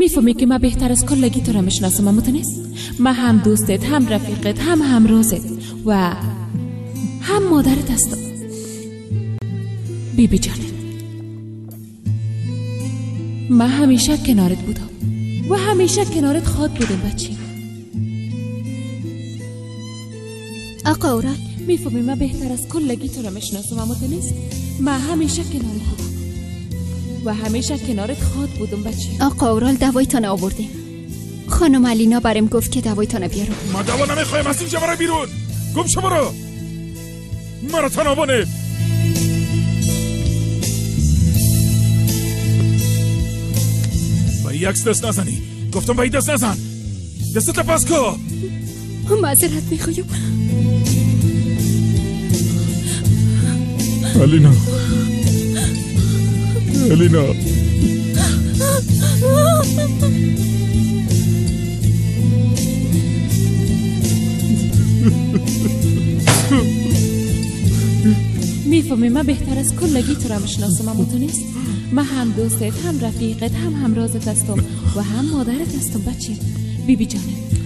میفهمی که من بهتر از کلگی تو را میشناسم اما تو نیست. من هم دوستت، هم رفیقت، هم همرازت و هم مادرت هستم. بیبی جانم، من همیشه کنارت بودم و همیشه کنارت خواد بودم بچه. آقا اورال، میفهمی من بهتر از کلگی تو را میشناسم اما تو نیست. من همیشه کنارت بودم و همیشه کنارت خواد بودم بچه. آقا اورال، دوایتان آوردیم. خانم علینا برم گفت که دوایتان بیارم. ما دوا نمیخوایم، از اینجا برو بیرون. گم شو برو، مرا تنها بانه. با یک دست نزنی، گفتم با دست نزن. دستت پس کو. معذرت میخوایم. علینا، علینا، میفهمی من بهتر از کلگی تو را میشناسم اما تو نیست. من هم دوستت، هم رفیقت، هم همرازت هستم و هم مادرت هستم بچه. بیبی جانم،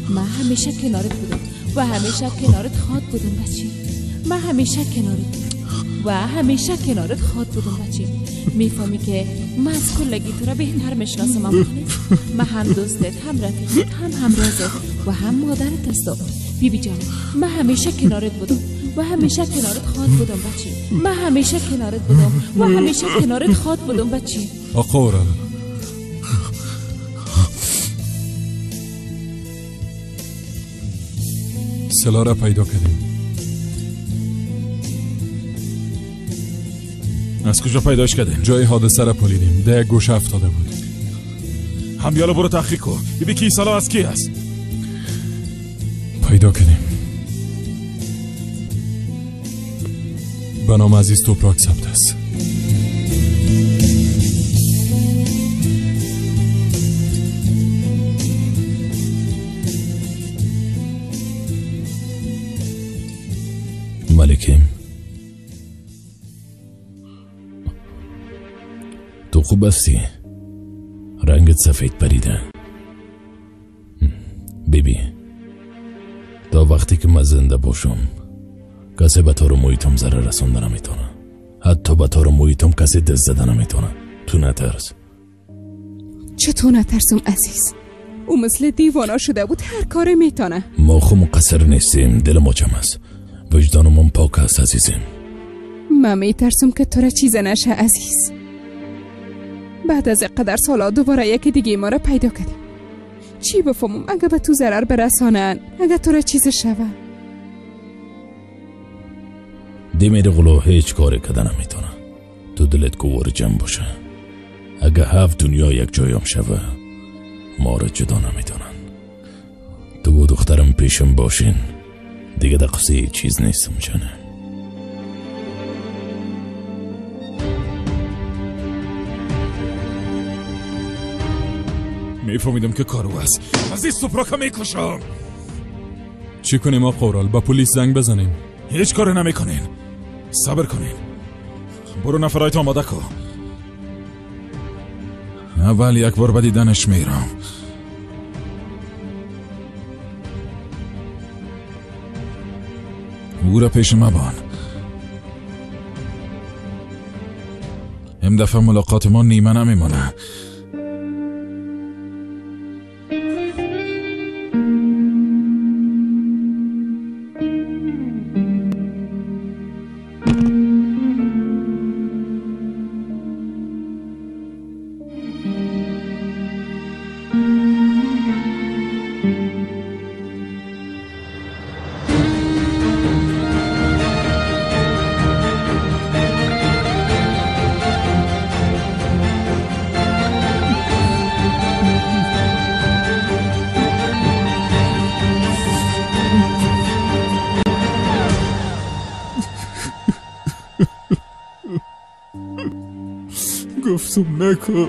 من همیشه کنارت بودم و همیشه کنارت خواد بودم بچه. من همیشه کنارت بودم و همیشه کنارت خواد بودم بچه. میفهمی که من از کلگی تو را بهتر میشناسم اما تو نیست. من هم دوستت، هم رفیقت، هم همرازت و هم مادرت هستم. بیبی جانم، من همیشه کنارت بودم و همیشه کنارت خواد بودم بچه. من همیشه کنارت بودم و همیشه کنارت خواد بودم بچه. آقا اورال، سلاح را پیدا کردیم. از کجا پیداش کردیم؟ جای حادثه را پالیدیم، ده یک گوشه افتاده بود. همیالا برو تحقیق کن، ببین کی سلاح از کی است. پیدا کردیم. به نام عزیز توپراک ثبت است. ملکه، تو خوب هستی؟ رنگت سفید پریده. بیبی، تا وقتی که من زنده باشم کسی به تار مویتم ضرر رسونده نمیتونه. حتی به تار مویتم کسی دست زده نمیتونه. تو نترس. چطور نترسم عزیز؟ او مثل دیوانا شده بود، هر کاره میتونه. ما خو مقصر نیستیم، دل ما جمع است، وجدانمون پاک است عزیزم. من میترسم که تو را چیز نشه عزیز. بعد از قدر سالا دوباره یکی دیگه ما را پیدا کردیم. چی بفهمم اگه به تو ضرر برسانن، اگه تو را چیز شوه؟ دیمیر غلو هیچ کاری کده نمیتونه. تو دلت گوار جمع باشه. اگه هفت دنیا یک جایم شوه ما را جدا نمیتونن. تو و دخترم پیشم باشین دیگه در قصه چیز نیستم جانم. میفهمیدم که کارو است. عزیز توپراکا میکشم. چی کنیم آقا اورال؟ با پلیس زنگ بزنیم؟ هیچ کاری نمیکنین، صبر کنین. برو نفرایت آماده کن. اول یک بار به دیدنش میرم. او را پیش مبان. این دفعه ملاقات ما نیمه نمیمانه. گفتم نکن.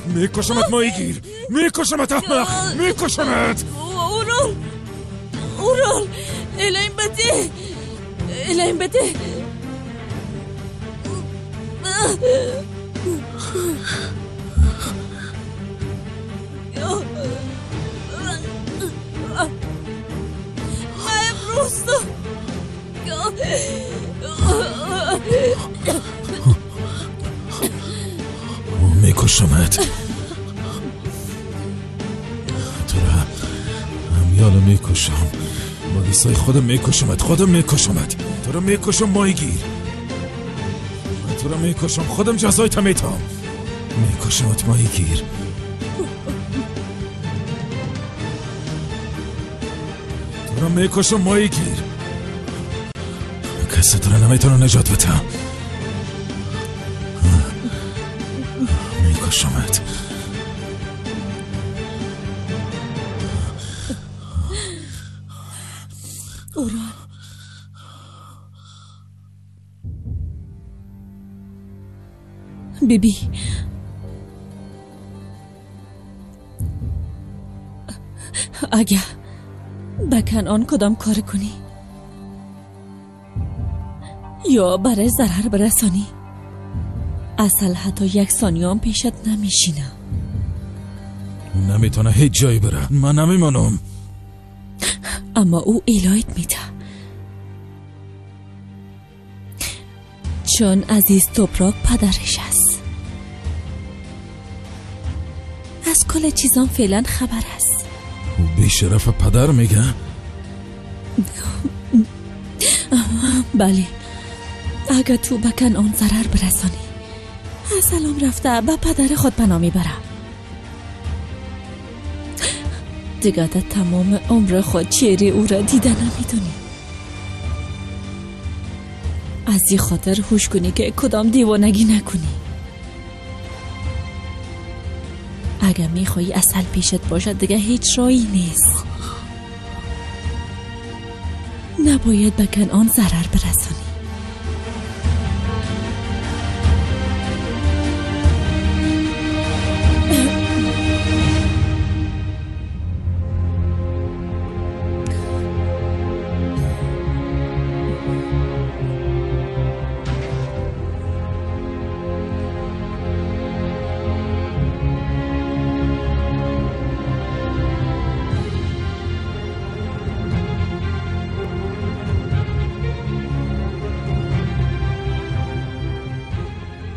میکشمت ماهیگیر، میکشمت احمق، میکشمت. اورال اورال، الهیم بده، الهیم بده. من просто میکشمت. تو را همیالا میکشم، با دستای خودم میکشمت، خودم میکشمت. تو را میکشم ماهیگیر، من تو را میکشم، خودم جزایت میتم. میکشمت ماهیگیر. تو را میکشم ماهیگیر. کسی تو را نمیتونه نجات بده. میکشمت. اورال بیبی، اگه به کنعان کدام کار کنی یا برای ضرر برسانی، اصل حتی یک ثانیه هم پیشت نمیشینم. نمیتونه هیچ جایی بره، من نمیمانم. اما او ایلایت میده، چون عزیز توپراک پدرش است. از کل چیزان فعلا خبر است. او بیشرف پدر میگه؟ بله، اگه تو به کنعان ضرر برسانی، سلام رفته به پدر خود پناه میبره. دیگه در تمام عمر خود چهره او را دیده نمیتونی. از این خاطر هوش کنی که کدام دیوانگی نکنی. اگه میخوایی اصل پیشت باشد دیگه هیچ راهی نیست. نباید به کنعان ضرر برسانی.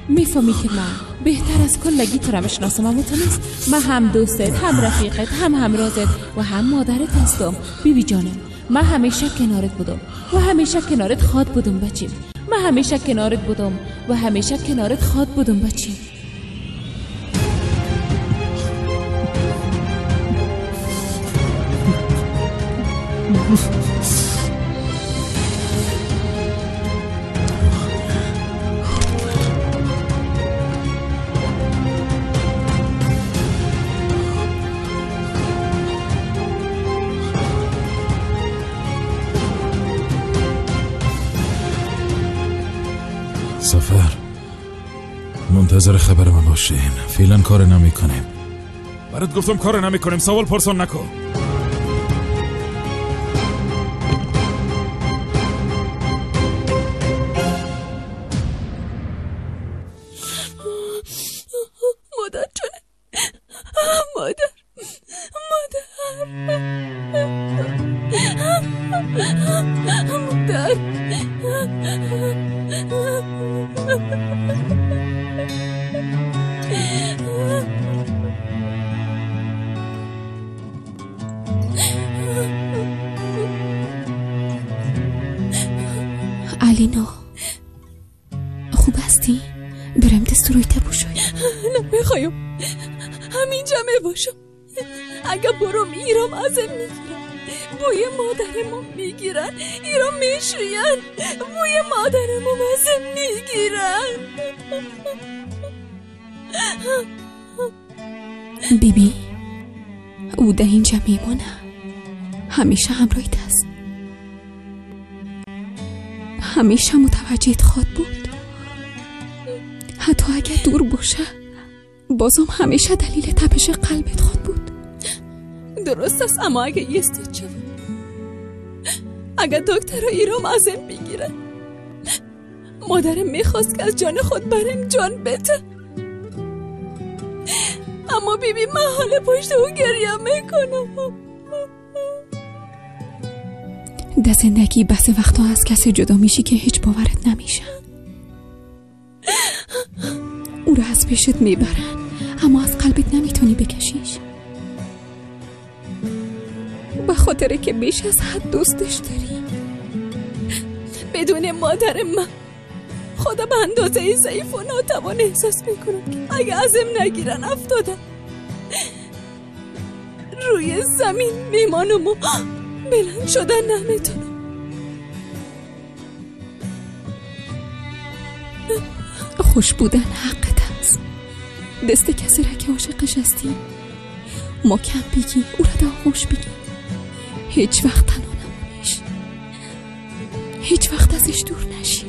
میفهمی که من بهتر از کلگی تو را میشناسم، اما تو نیست. من هم دوستت، هم رفیقت، هم همرازت و هم مادرت هستم. بیبی جانم، من همیشه کنارت بودم و همیشه کنارت خواد بودم بچیم. من همیشه کنارت بودم و همیشه کنارت خواد بودم بچیم. سفر، منتظر خبر من باشین. فعلا کار نمی کنیم. برات گفتم کار نمی کنیم، سوال پرسان نکن. مادر جان، مادر، مادر، مادر. علینا خوب هستی؟ برم دست روی تبوشوی. نمیخوایم، همینجا میباشم. اگه برم ایرام ازم میگیرن، بوی مادرمو میگیرن، ایرام میشوین، بوی مادرمو ازم میگیرن. بیبی او ده اینجا میمانه، همیشه همراهیت است، همیشه متوجهت خواد بود، حتی اگر دور باشه بازم همیشه دلیل تپش قلبت خود بود. درست است، اما اگه یستاد شوم، اگه دکتر ایرام ازم بگیرن، مادرم میخواست که از جان خود برم جان بده، اما بیبی من حال پشت او گریه میکنم. در زندگی بس وقتا از کسی جدا میشی که هیچ باورت نمیشه. او رو از پیشت میبرن اما از قلبت نمیتونی بکشیش، به خاطر که بیش از حد دوستش داری. بدون مادر من خدا به اندازه ضعیف و ناتوان احساس میکنم که اگه ازم نگیرن افتادم روی زمین میمانم و بلند شدن نمیتونم. خوش بودن حقت است. دست کسی را که عاشقش هستی ما کم بگی، او را در آغوش بگی. هیچ وقت تنها نمونیش، هیچ وقت ازش دور نشی.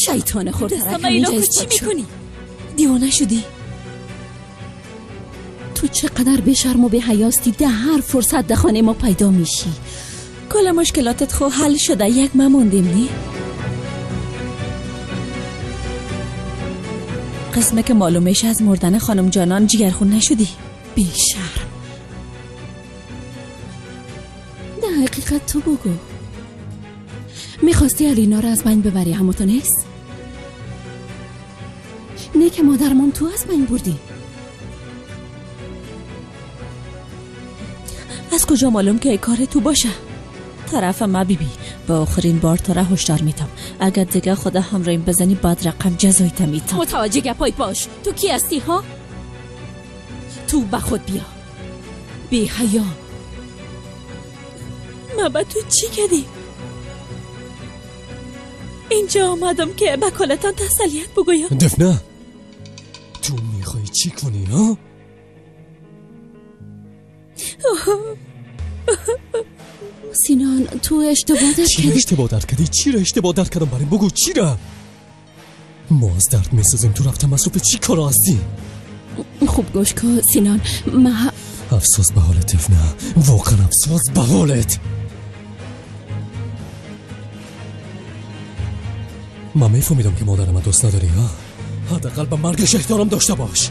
شیطان خورترک همینجا چی میکنی؟ دیوانه شدی؟ تو چقدر به شرم و به حیاستی، ده هر فرصت ده خانه ما پیدا میشی. کل مشکلاتت خو حل شده، یک ما موندیم نی؟ قسمه که معلومش از مردن خانم جانان جگرخون نشدی. بی شرم. ده حقیقت تو بگو، میخواستی علینا رو از بین ببری، همو تو نیست؟ نه که مادرمون تو از بین بردی. از کجا معلوم که کار تو باشه؟ طرف ما بیبی، به آخرین بار تو را هشدار میدم، اگر دیگه خدا همراهیم بزنی بعد رقم جزایت میتم. متوجه گپای باش، تو کی هستی ها؟ تو به خود بیا بی حیا. ما به تو چی کردی؟ اینجا آمدم که به کلتان تسلیت بگویم. دفنه تو میخوای چی کنی ها؟ سینان تو اشتباه درک کردی. چی اشتباه درک کردی؟ چی را اشتباه درک کردم؟ بریم بگو چی را؟ ما از درد میسازیم، تو رفتم مصروف چی کارا هستی؟ خوب گوش کن سینان، ما افسوس به حالت دفنه، واقعا افسوس به حالت. من میفهمیدم که مادرم دوست نداری ها؟ حداقل به مرگش احترام داشته باش.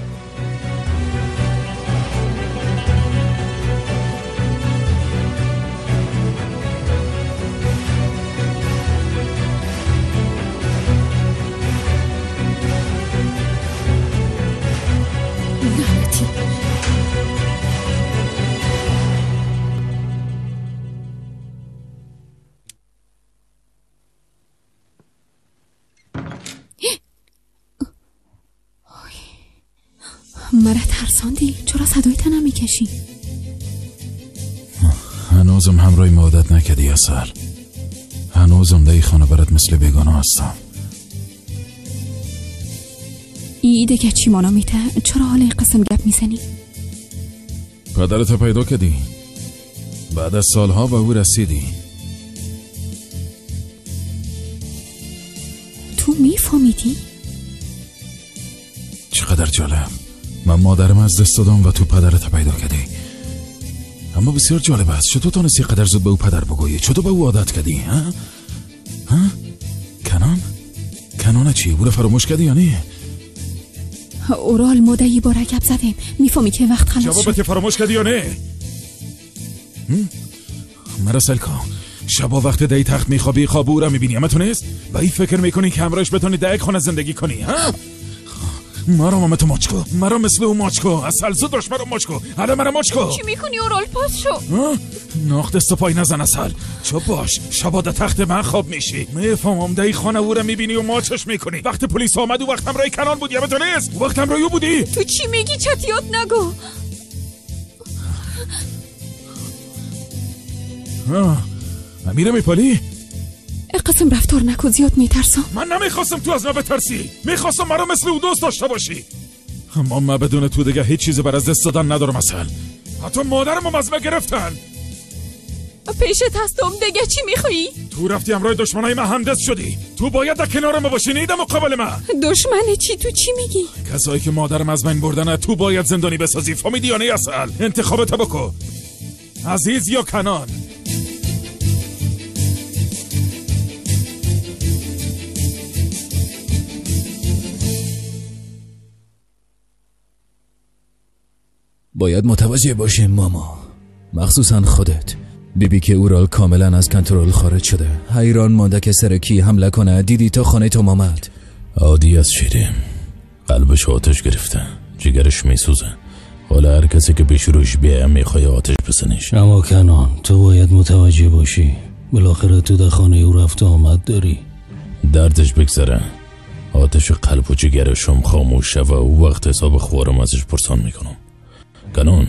لعنتی. مرا ترساندی، چرا صدایت نمیکشی؟ هنوزم همراه ما عادت نکردی اصل. هنوزم در خانه برات مثل بیگانه هستم. ای دیگه چی مانا میته؟ چرا حال قسم گپ میزنی؟ پدرت پیدا کردی، بعد از سالها به او رسیدی. تو میفهمیدی؟ چقدر جالب، من مادرم از دست دادم و تو پدرت پیدا کردی. اما بسیار جالب است، چطور تونستی قدر زود به او پدر بگویی؟ چطور به او عادت کردی؟ ها؟ ها؟ کنان؟ کنان چی؟ او رو فراموش کردی یا نه؟ اورال ما ده بار گپ زدیم، میفهمی که وقت خلاص شد. جوابت فراموش کردی یا نه؟ مرا سل کن، شبا وقت دی تخت میخوابی خواب او را میبینی، اما تو نیست؟ با این فکر میکنی که همراهش بتونی در یک خانه زندگی کنی؟ ها؟ مرا ماما تو ماچ کو، مرا مثل او ماچ کو. عسل زود باش، مرا ماچ کو. حالا مرا ماچ کو. چی میکنی اورال؟ پاس شو. ناخت دست پای نزن عسل. چوب باش، شبا در تخت من خواب میشی. میفهمم دایی خانه او را میبینی و ماچش میکنی. وقت پلیس آمد و وقت همراه کنان بود، یا تو نیست؟ وقت همراه او بودی. تو چی میگی؟ چتیات نگو. امیره میپالی؟ قسم رفتار نکو، زیاد میترسم. من نمیخواستم تو از من بترسی، میخواستم مرا مثل او دوست داشته باشی. اما من بدون تو دیگه هیچ چیزی بر از دست دادن ندارم اصلا. حتی مادرم از من گرفتن. پیشت هستم دیگه، چی میخوایی؟ تو رفتی همراه دشمنای من همدست شدی. تو باید در کنار ما باشی، نه در مقابل من. دشمن چی؟ تو چی میگی؟ کسایی که مادرم از من بردن تو باید زندانی بسازی، فهمیدی یا نه؟ اصلا انتخابت بکن، عزیز یا کنان. باید متوجه باشیم ماما، مخصوصا خودت. بیبی که اورال کاملا از کنترل خارج شده، حیران مانده که سر کی حمله کنه. دیدی تا خانه تو آمد. عادی از شیریم، قلبش آتش گرفته، جگرش میسوزه. حالا هر کسی که پیش روش بیایم میخوای آتش بزنیش. اما کنان تو باید متوجه باشی، بالاخره تو در خانه او رفت آمد داری. دردش بگذره، آتش قلب و جگرشم خاموش شوه و وقت حساب خوارم ازش پرسان میکنم. کنون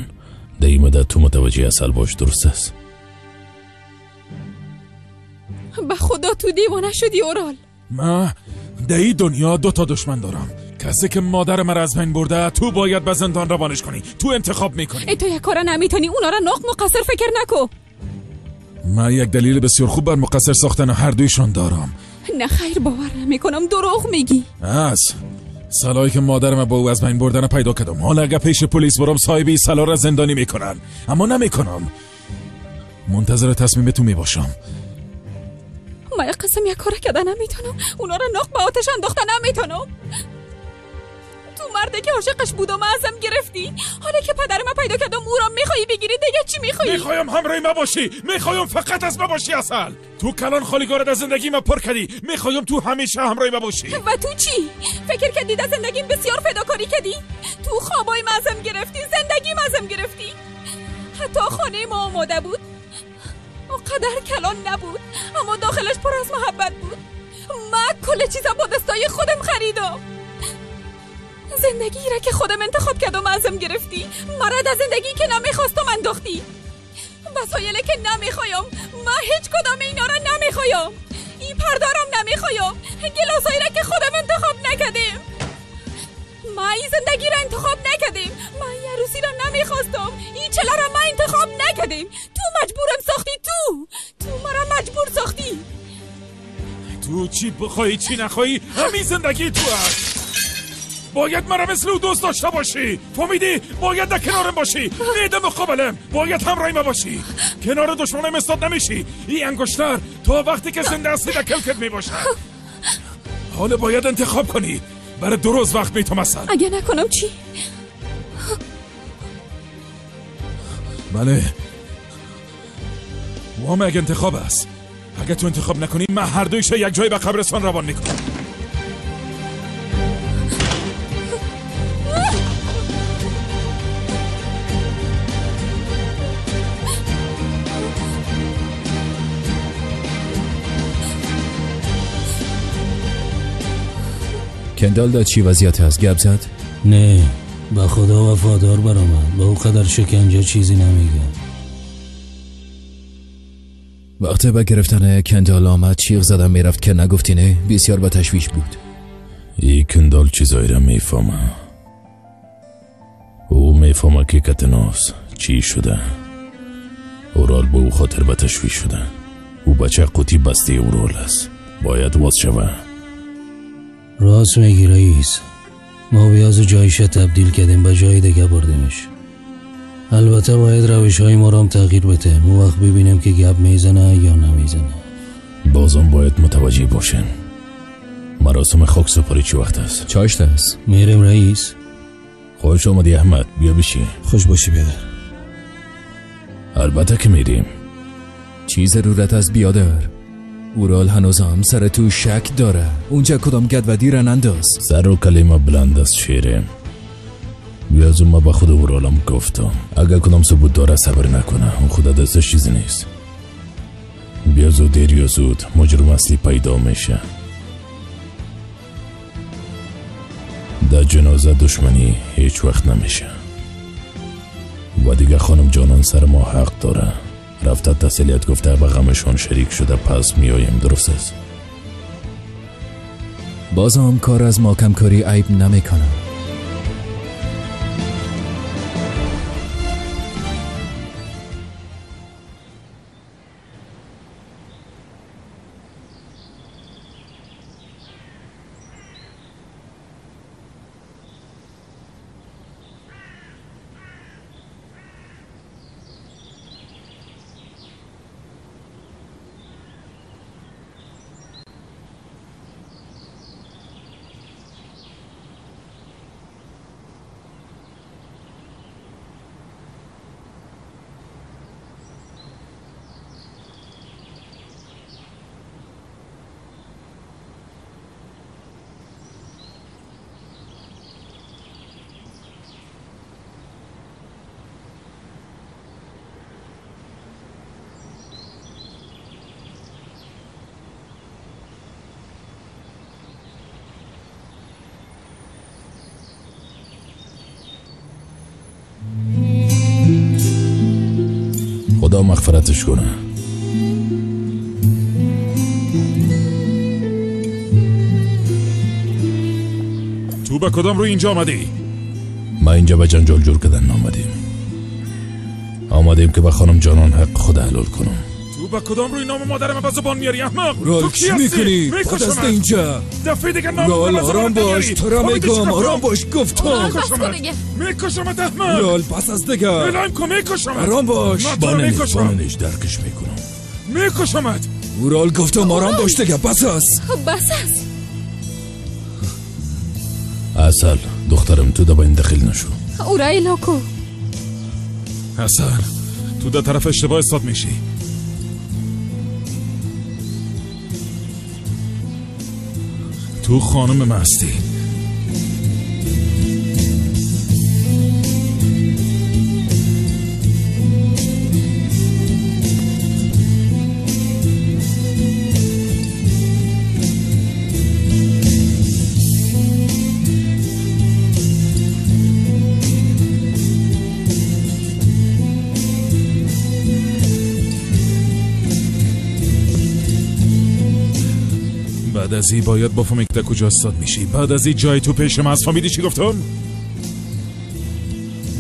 در این مدت تو متوجه اصل باش، درست است؟ به خدا تو دیوانه شدی اورال. من در این دنیا 2 تا دشمن دارم، کسی که مادر مرا از بین برده تو باید به زندان روانش کنی. تو انتخاب میکنی. ای تو یک کار نمیتونی، اونا را ناق مقصر فکر نکو. من یک دلیل بسیار خوب بر مقصر ساختن هر دویشان دارم. نه خیر، باور نمیکنم، دروغ میگی. از سلاحی که مادرم با او از بین بردن پیدا کردم. حالا اگه پیش پلیس برم صاحبی سلاح را زندانی میکنن، اما نمیکنم. منتظر تصمیم تو میباشم. من قسم یک کار کردن نمیتونم، اونا را ناق به آتش انداختن نمیتونم. تو مرده که عاشقش بودم ازم گرفتی، حالا که پدر من پیدا کردم او را میخوایی بگیری، دیگه چی میخوایی؟ میخوایم همراه ما باشی، میخوایم فقط از ما باشی. اصل تو کلان خالیگاه از زندگی ما پر کردی، میخوایم تو همیشه همراه ما باشی. و تو چی؟ فکر کردی در زندگیم بسیار فداکاری کردی؟ تو خوابای ما ازم گرفتی، زندگیم ازم گرفتی. حتی خانه ما آماده بود، قدر کلان نبود اما داخلش پر از محبت بود. من کل چیزا با دستای خودم خریدم. زندگی را که خودم انتخاب کردم ازم گرفتی، مرا در زندگی که نمیخواستم انداختی. وسایلی که نمیخوایم، من هیچ کدام اینا را نمیخوایم. این پردارم نمیخوایم، گلاسایی را که خودم انتخاب نکردیم. من این زندگی را انتخاب نکردیم، من این عروسی را نمیخواستم، این چله را من انتخاب نکردیم. تو مجبورم ساختی، تو مرا مجبور ساختی. تو چی بخوای چی نخوایی همین زندگی تو هست. باید مرا مثل او دوست داشته باشی، فهمیدی؟ باید در کنارم باشی، نه در مقابلم. باید همراه ما باشی، کنار دشمنم استاد نمیشی. این انگشتر تا وقتی که زنده هستی در کلکت میباشد. حالا باید انتخاب کنی. برای 2 روز وقت میتم اصلا. اگه نکنم چی؟ بله، وام اگه انتخاب است. اگه تو انتخاب نکنی من هر دویش یک جای به قبرستان روان میکنم. کندال دا چی وضعیت هست؟ گپ زد؟ نه، به خدا وفادار برآمد، با او قدر شکنجه چیزی نمیگه. وقتی به گرفتن کندال آمد چیغ زدم میرفت که نگفتی نه، بسیار به تشویش بود. ای کندال چیزایی را میفهمه. او میفهمه که کتناس چی شده. اورال به او خاطر به تشویش شده. او بچه قوطی بسته اورال است، باید واز شوه. راست میگی رئیس، ما بیاز جایش تبدیل کردیم به جای دیگه بردیمش. البته باید روش های ما را هم تغییر بده، مو وقت ببینیم که گپ میزنه یا نمیزنه. بازم باید متوجه باشین. مراسم خاک سپاری چی وقت است؟ چاشت است. میریم رئیس. خوش آمدی احمد، بیا بشی. خوش باشی بیادر. البته که میریم. چی ضرورت است بیادر؟ اورال هنوزم سر تو شک داره. اونجا کدام گدودی را ننداز. سر و کلمه بلند است شیرم. بیازو ما به خود اورالم گفتم اگر کدام ثبوت داره صبر نکنه، اون خدا دستش چیزی نیست. بیازو دیر یا زود مجرم اصلی پیدا میشه. در جنازه دشمنی هیچ وقت نمیشه. و دیگه خانم جانان سر ما حق داره. رفته تسلیت گفته به غمشان شریک شده، پس میایم. درست است؟ بازم کار از ما کمکاری عیب نمیکنه. خدا مغفرتش کنه. تو به کدام روی اینجا آمدی؟ ما اینجا به جنجال جور کردن آمدیم. آمدیم که به خانم جانان حق خود حلال کنم. تو به کدام روی نام مادرم به زبان میاری احمق؟ تو کی هستی؟ میکنی؟ دست اینجا دفعه دیگه نام رال آرام باش، تو را میگم آرام باش گفتم. میکشمت احمق. رال پس از دیگه اعلام کن میکشمت. آرام باش. باننش درکش میکنم. میکشمت. اورال گفتم آرام باش دیگه، بس است. بس است. عسل دخترم تو دبا این دخیل نشو. اورای لاکو. عسل تو در طرف اشتباه استاد میشی. تو خانم مستی. بعد از این باید بفهمی که کجا استاد میشی. بعد از این جای تو پیش من فهمیدی چی گفتم؟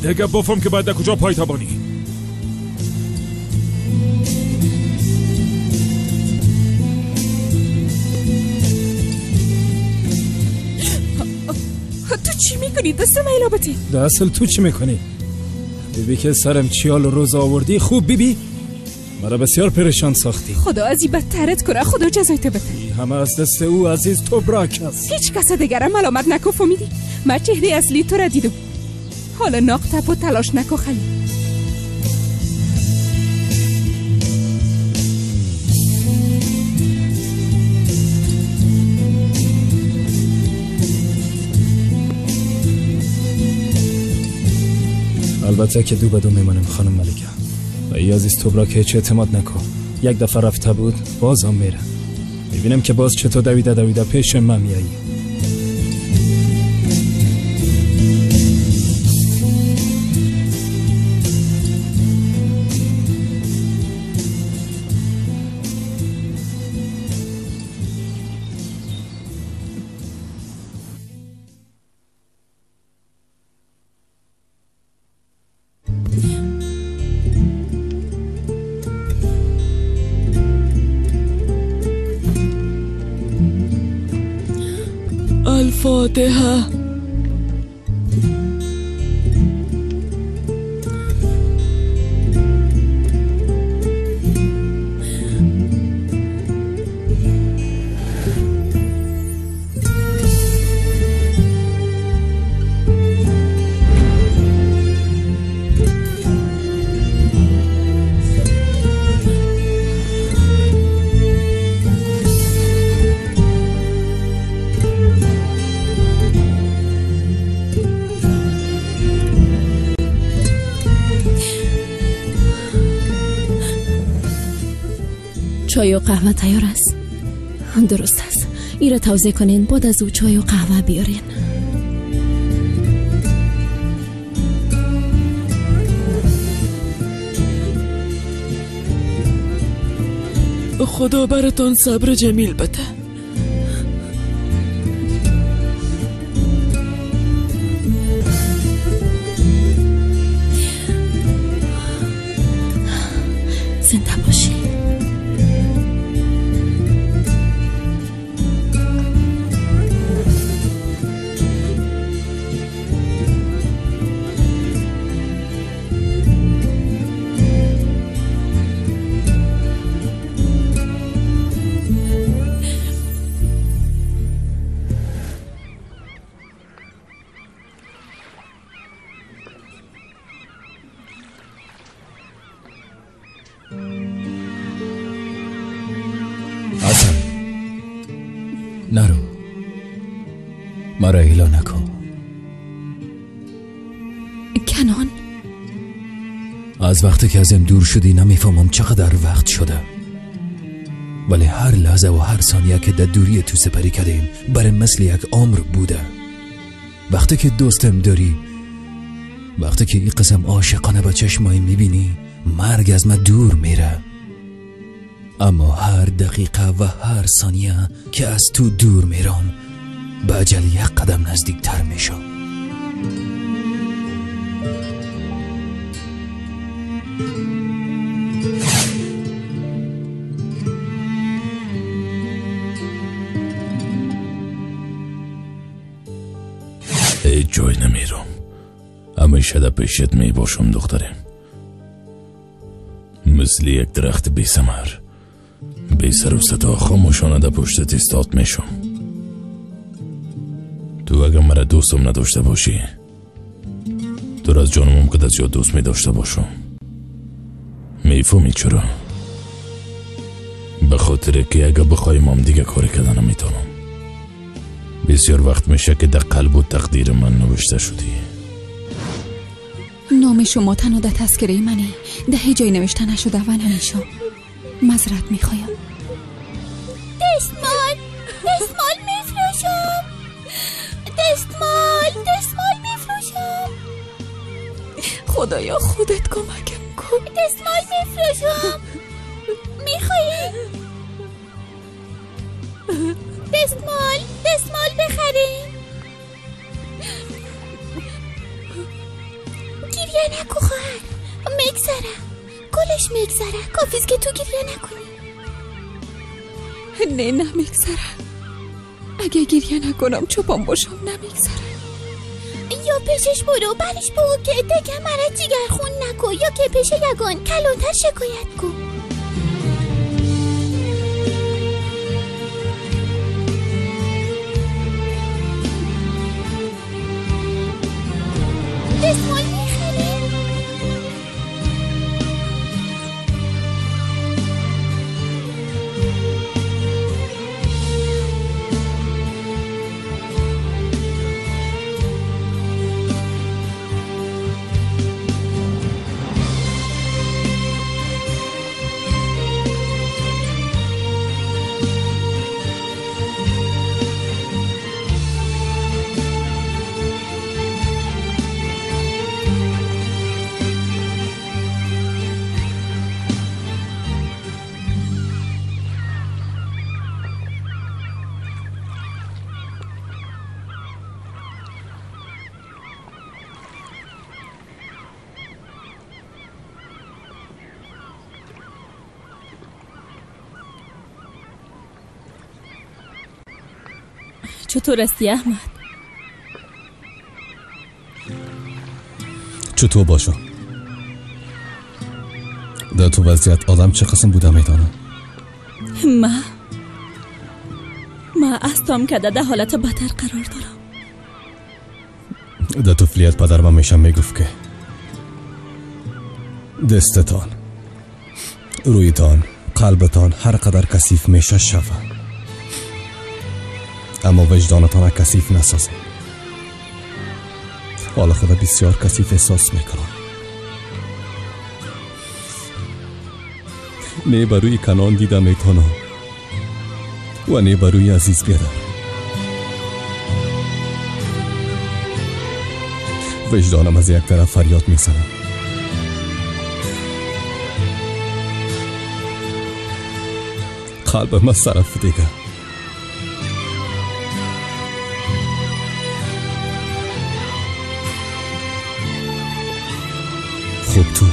دیگه بفهم که بعد کجا پای تابانی. تو چی میکنی؟ دست من بتی. در اصل تو چی میکنی؟ بیبی که سرم چیال روز آوردی. خوب بیبی مرا بسیار پریشان ساختی. خدا از این بدترت کنه. خدا جزایت بده. همه از دست او عزیز تو براک است. هیچ کس دیگرم ملامت نکن فهمیدی؟ من چهره اصلی تو را دیدم. حالا ناق تپ و تلاش نکن خلی. البته که دو به دو میمانم خانم ملکه. و ای عزیز تو که هیچ اعتماد نکن. یک دفعه رفته بود بازم میره. میبینم که باز چطور دویده دویده پیش من میایی. الفاتحة. چای و قهوه تیار است. درست است. این را توزیع کنین، بعد از او چای و قهوه بیارین. خدا براتان صبر جمیل بده. زنده باشی. نرو، مرا ایلا نکن. کنان، از وقتی که ازم دور شدی نمیفهمم چقدر وقت شده، ولی هر لحظه و هر ثانیه که در دوری تو سپری کردیم برای مثل یک عمر بوده. وقتی که دوستم داری، وقتی که این قسم عاشقانه با چشمای میبینی، مرگ از من دور میره. اما هر دقیقه و هر ثانیه که از تو دور میرم، به عجل یک قدم نزدیکتر میشم. هیچ جای نمیرم، همیشه در پیشت میباشم دخترم، مثل یک درخت بی ثمر، بی سر و صدا خاموشانه در پشتت ایستاد میشم. تو اگر مرا دوستم نداشته باشی، تو را از جانم که از یاد دوست می داشته باشم. میفهمی چرا؟ به خاطر که اگر بخوایم هم دیگه کاری کردن نمیتونم. بسیار وقت میشه که در قلب و تقدیر من نوشته شدی. نام شما تنها در تذکره منه، در هیچ جای نوشته نشده و نمیشه. معذرت میخوایم. دستمال، دستمال میفروشم. دستمال، دستمال میفروشم. خدایا خودت کمکم کن. دستمال میفروشم. میخوایی؟ دستمال، دستمال بخریم. گریه نکن خواهر، میگذره، کلش میگذره. کافیست که تو گریه نکنی. نه نمیگذره. اگه گریه نکنم چوپان باشم نمیگذره. یا پیشش برو برش بگو که دکه مرا جیگر خون نکن، یا که پیش یگان کلانتر شکایت کن. دستمال میخری؟ چطور هستی احمد؟ چطور باشم؟ در تو وضعیت آدم چه قسم بوده میدانم؟ ما استم که در حالت بدتر قرار دارم. در طفلیت پدرم همیشه میگفت که دستتان، رویتان، قلبتان هر قدر کثیف میشه شوه، اما وجدانتان کثیف نسازید. حالا خود بسیار کثیف احساس میکنم. نه بروی کنان دیده میتونم و نه بروی عزیز بیادر. وجدانم از یک طرف فریاد میزنم، قلبم از طرف دیگه. خوب تو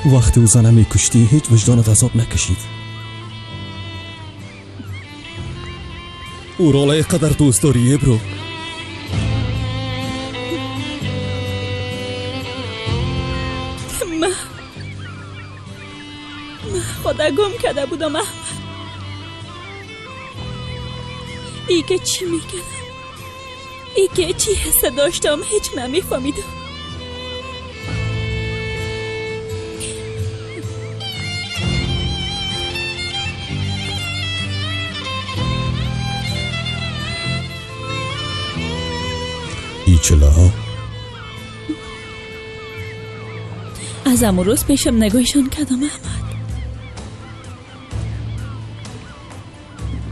وقتی او زنه میکشتی هیچ وجدانت عذاب نکشید. او را قدر دوست داری برو. من خدا گم کرده بودم احمد. ای که چی میکردم، ای که چی حس داشتم هیچ نمیفهمیدم. ای چله ها از امو روز پیشم نگاهشان کردم احمد.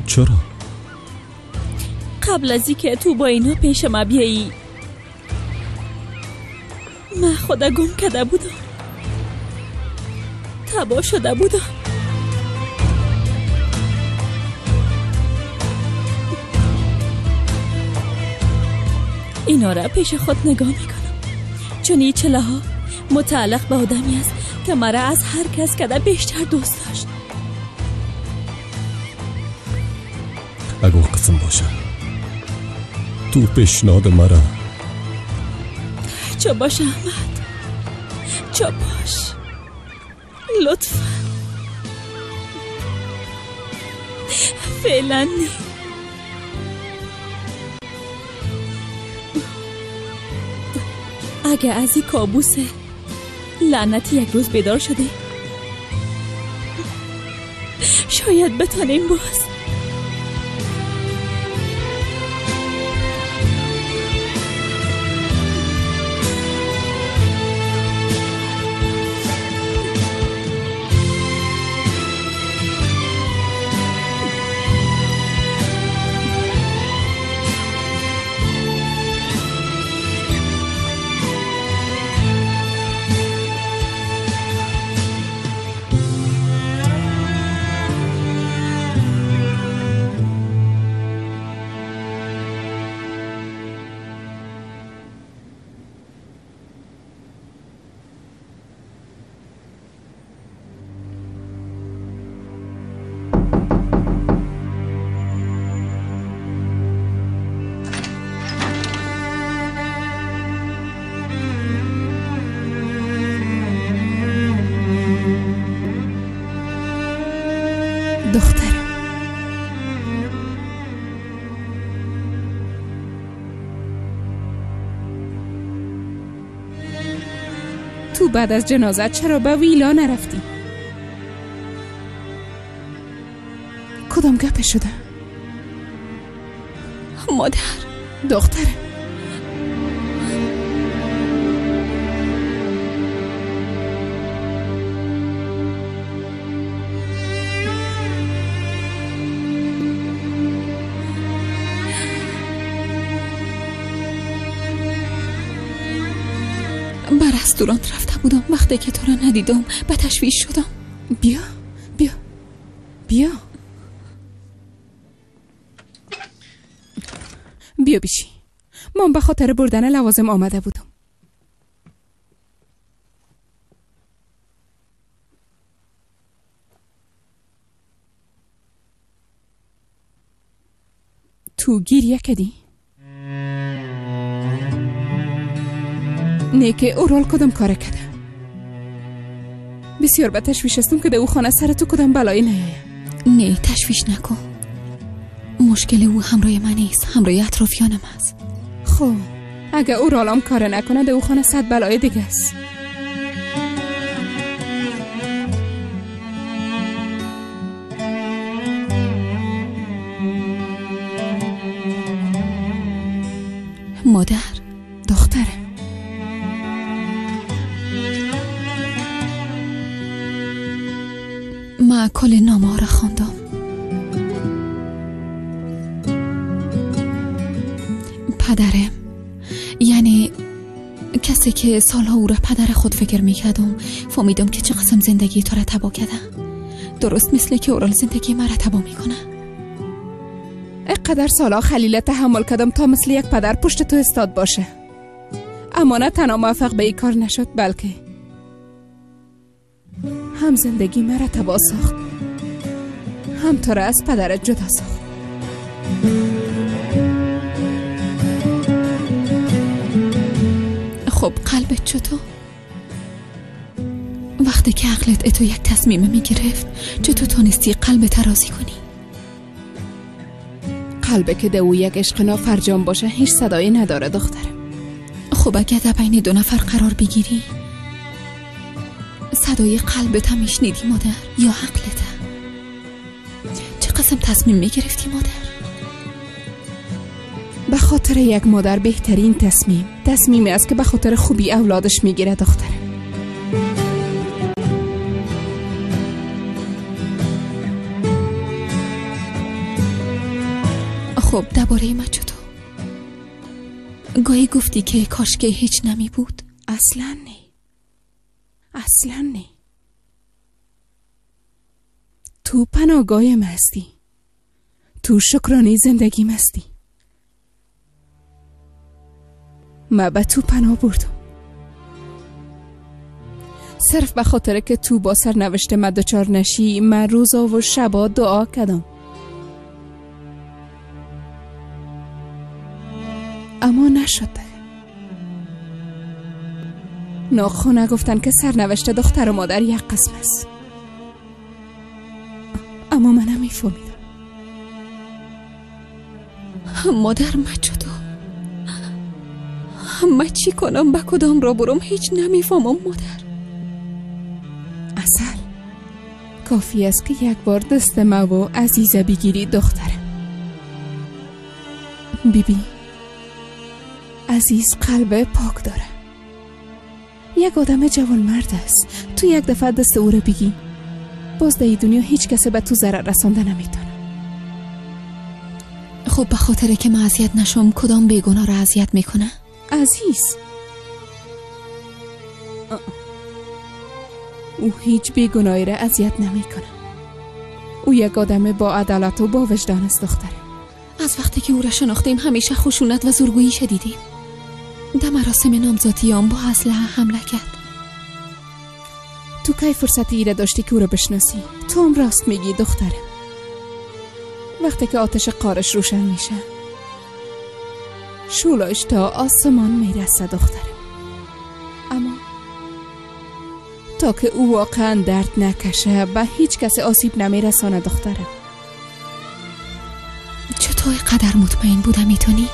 چرا؟ قبل از اینکه تو با اینا پیشم بیایی من خدا گم کرده بودم، تباه شده بودم. اینا را پیش خود نگاه میکنم، چون این چله ها متعلق به آدمی است که مرا از هر کس کده بیشتر دوست داشت. اگه قسم باشه تو پیشنهاد مرا. چه باش احمد، چه باش، لطفا. فعلا نه. اگه از این کابوس لعنتی یک روز بیدار شده شاید بتانیم باز. دخترم تو بعد از جنازه چرا به ویلا نرفتی؟ کدام گپه شده؟ مادر. دخترم به رستوران رفته بودم، وقتی که تو را ندیدم به تشویش شدم. بیا بیا بیا بیا بیشی. من به خاطر بردن لوازم آمده بودم. تو گیریه کدی؟ نه که اورال کدام کار کرده. بسیار به تشویش هستم که در او خانه سر تو کدام بلایی نیاید. نه تشویش نکن، مشکل او همراه من نیست، همراه اطرافیانم است. خب اگه اورالام کار نکنه در او خانه 100 بلای دیگه است. مادر. دختره. من کل نامه ها را خواندم. پدرم، یعنی کسی که سالها او را پدر خود فکر میکردم، فهمیدم که چه قسم زندگی تو را تباه کرده. درست مثل که اورال زندگی مرا تباه میکنه. اینقدر سالها خلیل تحمل کردم تا مثل یک پدر پشت تو استاد باشه، اما نه تنها موفق به این کار نشد، بلکه هم زندگی مرا تباه ساخت، هم تو را از پدرت جدا ساخت. خب قلبت چطور؟ وقتی که عقلت اتو یک تصمیم میگرفت، چطور تونستی قلبت راضی کنی؟ قلبه که ده او یک عشق نافرجام باشه هیچ صدایی نداره دخترم. خب اگه در بین دو نفر قرار بگیری، صدای قلبت هم میشنیدی مادر یا عقلت؟ چه قسم تصمیم میگرفتی مادر؟ به خاطر یک مادر بهترین تصمیم تصمیمی است که به خاطر خوبی اولادش میگیره دخترم. خب درباره من چطور؟ گاهی گفتی که کاش که هیچ نمی بود. اصلا نه، اصلا نه. تو پناهگاه من هستی، تو شکرانه زندگیم هستی. من به تو پناه بردم صرف به خاطر که تو با سرنوشت من دچار نشی. من روزا و شبا دعا کردم، اما نشد. ناخونه گفتن که سرنوشت دختر و مادر یک قسم است، اما من نمیفهمیدم. مادر من چطور؟ من چی کنم؟ به کدام را برم؟ هیچ نمیفهمم مادر. اصل کافی است که یک بار دست ما و عزیزه بگیری دخترم. بی بی عزیز قلب پاک داره، یک آدم جوان مرد است. تو یک دفعه دست او را بگی، باز در دنیا هیچ کس به تو ضرر رسانده نمیتونه. خب به خاطر که من اذیت نشم، کدام بیگناه را اذیت میکنه؟ عزیز او هیچ بیگناهی را اذیت نمیکنه. او یک آدم با عدالت و با وجدان است دختره. از وقتی که او را شناختیم همیشه خشونت و زورگویی شدیدیم. در مراسم نامزدیام با اسلحه حمله کرد. تو کی فرصت ایره داشتی که او را بشناسی؟ تو هم راست میگی دختره. وقتی که آتش قارش روشن میشه، شولایش تا آسمان میرسه دختره. اما تا که او واقعا درد نکشه به هیچ کس آسیب نمیرسانه دختره. چطور قدر مطمئن بودم میتونی؟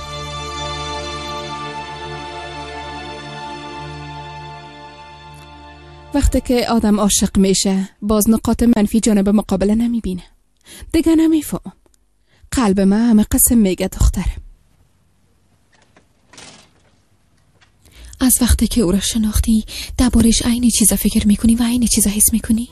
وقتی که آدم عاشق میشه، باز نقاط منفی جانب مقابله نمیبینه. دیگه نمیفهم. قلب من همه قسم میگه دختره. از وقتی که او را شناختی دربارش عین چیزا فکر میکنی و عین چیزا حس میکنی؟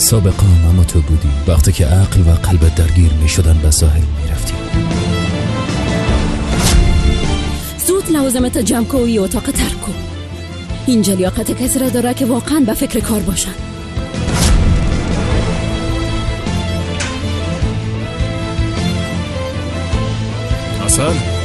سابقا اما تو بودی. وقتی که عقل و قلبت درگیر میشدن به ساحل میرفتی. زود لوازمت جمع کو و اتاق ترک کو. اینجا لیاقت کسی را داره که واقعا به فکر کار باشن. عسل؟